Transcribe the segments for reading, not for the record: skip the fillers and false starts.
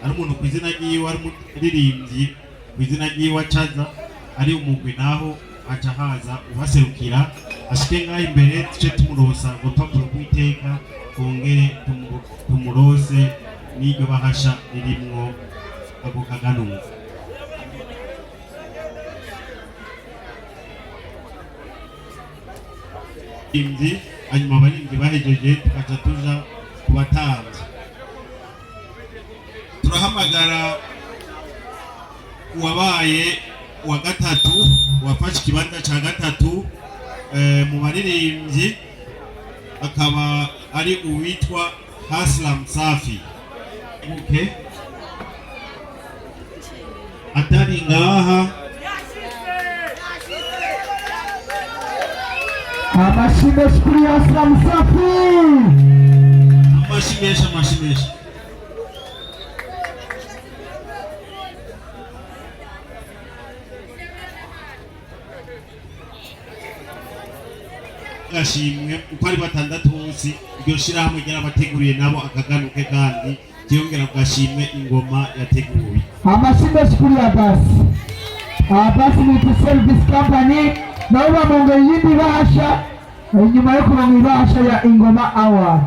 Ari umuntu ku izina ryiwe, ari umuririmbyi ku izina ryiwe acaza, ari umugwi naho aca haza ubaserukira, ashike ngaho imbere, tuce tumurosa urupapuro rw'iteka, twongere tumurose n'iryo bahasha ririmwo ako kaganuka. Abaririmbyi, hanyuma abaririmbyi bahejeje tukaca tuja ku batambyi. Turahamagara uwabaye uwa gatatu, uwafashe ikibanza cya gatatu mu baririmbyi, akaba ari uwitwa Haslam Safi. Okay. Atari ngaha. Amashyi menshi kuri Aslam Safi. Amashyi menshi, amashyi menshi. Gashimwe uko ari batandatu bose, iryo shirahamwe ryarabateguriye nabo akaganuke, kandi byongera ku gashimwe ingoma yateguye. Amashyi menshi kuri Abbas, Abbas Multi Service Company, nabo bamwongeye iyindi bahasha inyuma yo kuronka ibahasha ya Ingoma Award.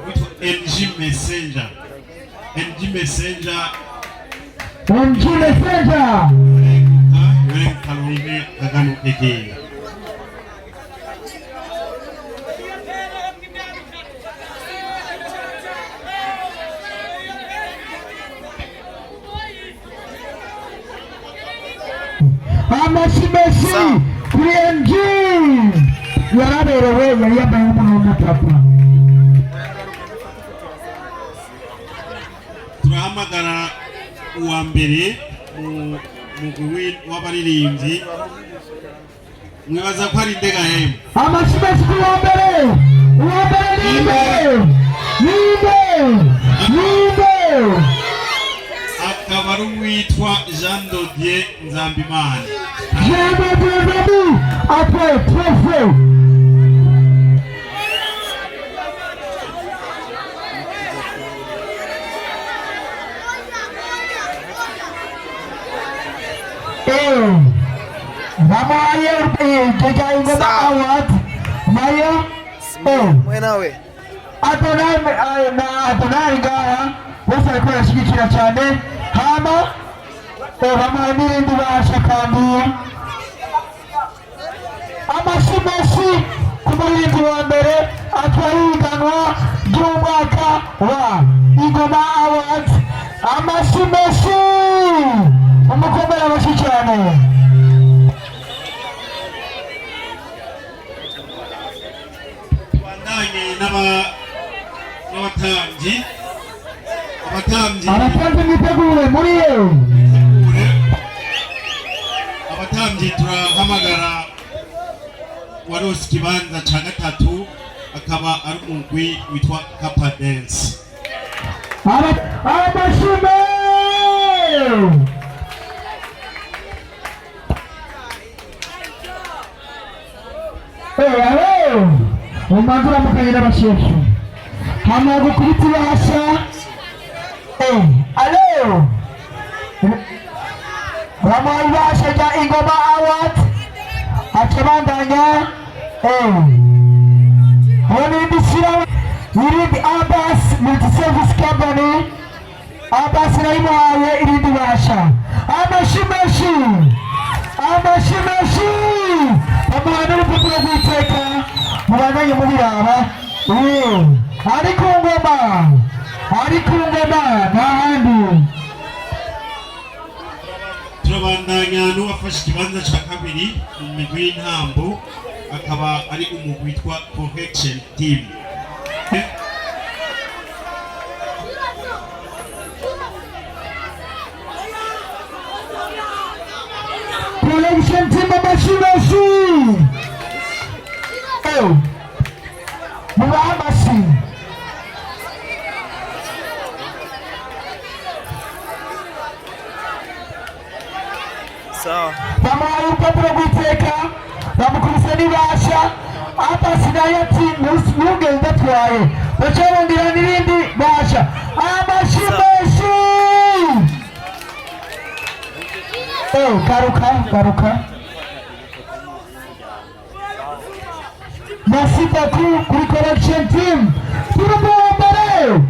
Witwa NG Messenger, NG Messenger. MG Messenger. Yorenguka karonke kaganuke kiwe. Amashyi menshi kuri MG, yaraberewe, yari yambaye nk'umuntu w'umupapa. Turahamagara uwa mbere mu mugwi w'abaririmbyi. Mwibaza ko ari ndegahembe? Amashyi menshi kuri uwa mbere. Uwa mbere ninde? Ninde? Ninde? Akaba ari uwitwa Jean Dodier Nzambimana. Jean de Dieu après trophée. Bamuhaye rya Ingoma Award nayo. Mwe nawe. Adonai na Adonai ngaha bose bariko barashyigikira cyane. Hama bamuhaye n'irindi bahasha, kandi amashyi menshi ku muririmbyi wa mbere atwaye ihiganwa ry'umwaka wa Ingoma Awards. Amashyi menshi, umukomere amashyi cyane. Tubandanye n'abatambyi, abatambyi. Abatambyi mwitegure muri yewe. Bitegure. Abatambyi, turahamagara warose ikibanza ca gatatu, akaba ari umugwi witwa Kapa Dance. Amashyi menshi. Alo, umanze uramukanye n'abashefu, hama gukubita ibahasha. Alo, bamuha ibahasha rya Ingoma Award, aca abandanya. Irindi shyirahamwe, irindi Abbas Multi Service Company, Abbas nayo imuhaye irindi bahasha. Amashyi menshi, amashyi menshi, bamuha n'urupapuro rw'iteka. Mubandanye mubiraba. Ari ku ngoma, ari ku ngoma, nta handi. Turabandanya n'uwafashe ikibanza ca kabiri mu migwi y'intambo, akaba ari umugwi witwa Correction Team. Collection Team, amashyi menshi. Mubahe amashyi. Sawa. Bamuhaye urupapuro rw'iteka, bamukubise n'ibasha. Abasi nayo ati: "Ntugende atwaye." Baca bongera n'irindi basha. Garuka, garuka. Merci beaucoup kuri correction team. Turumbe wa mbere,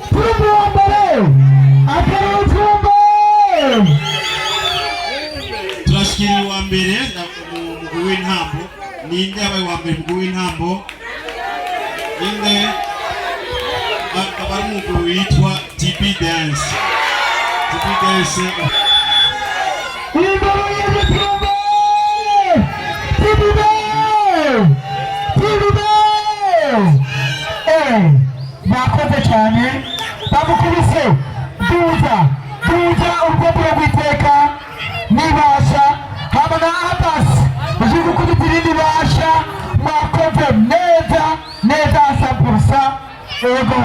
turumbe wa mbere, akarere turumbe. Turashikiriye uwa mbere mu mugwi w'intambo. Ninde yabaye uwa mbere mu mugwi w'intambo? Ninde? Akaba ari umugwi witwa TB Dance, TB Dance. Imbere y'urutumbe, TB, TB. Bakoze cyane, bamukubise. Duza, duza urupapuro rw'iteka n'ibasha hamwe na Abbas uje gukubita irindi basha. Mwakoze neza neza, 100%. Ego,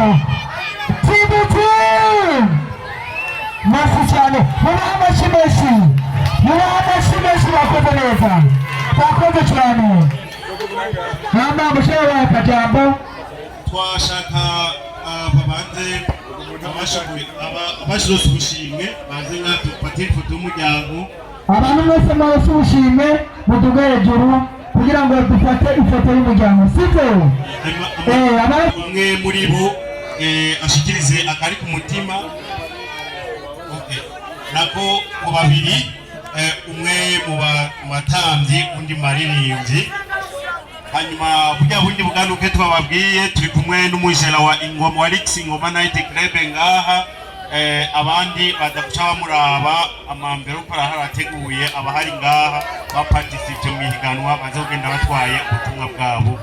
TB team. Merci cyane, mubahe amashyi menshi, mubahe amashyi menshi. Bakoze neza, bakoze cyane. Mama mushawe akajambo. Twashaka babanze abashirose ubushimwe baze nka dufate ifoto y'umuryango. Abantu mwese mwese ubushimwe, muduge hejuru kugira ngo dufate ifoto y'umuryango, sibyo? Hanyuma umwe muri bo ashikirize akari ku mutima. Okay. Nako mu babiri, umwe mu batambyi, undi mu baririmbyi. Hanyuma burya bundi buganuke twababwiye, turi kumwe n'umujera wa ingoma wa Rix Ingoma Night Club ngaha. Abandi baza guca bamuraba amambere uko arateguye. Abahari ngaha baparticipé mu ihiganwa baza kugenda batwaye ubutumwa bwabo.